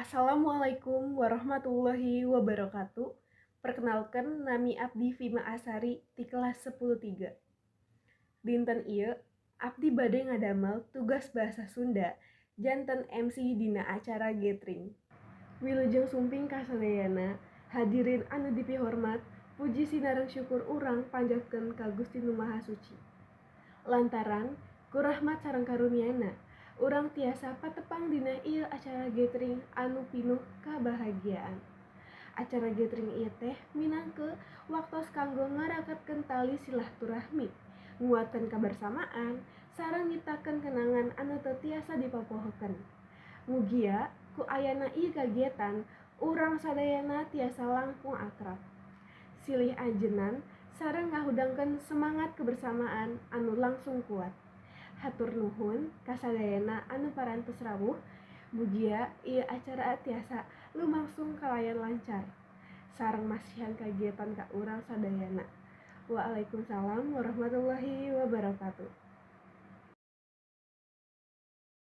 Assalamualaikum warahmatullahi wabarakatuh. Perkenalkan, nami abdi Fima Asari ti kelas 10.3. Dinten ieu abdi bade ngadamel tugas bahasa Sunda janten MC dina acara gathering. Wilujeng sumping kasadayana, hadirin anu dipihormat, puji sinareng syukur urang panjatkeun ka Gusti Nu Maha Suci. Lantaran ku rahmat sareng karunia-Na, urang tiasa patepang dina ieu acara gathering anu pinuh kabahagiaan. Acara gathering ieu teh minangka waktos kanggo ngaraketkeun tali silaturahmi, nguatkeun kabersamaan, sareng nyiptakeun kenangan anu teu tiasa dipopohokeun. Mugia ku ayana ieu kagiatan, urang sadayana tiasa langkung akrab, silih ajenan, sareng ngahudangkeun semangat kebersamaan anu langsung kuat. Hatur nuhun kasadayana anu parantos rawuh, mugia ieu acara tiasa lumangsung kalayan lancar sareng masihan kagiatan ka urang sadayana. Waalaikumsalam warahmatullahi wabarakatuh.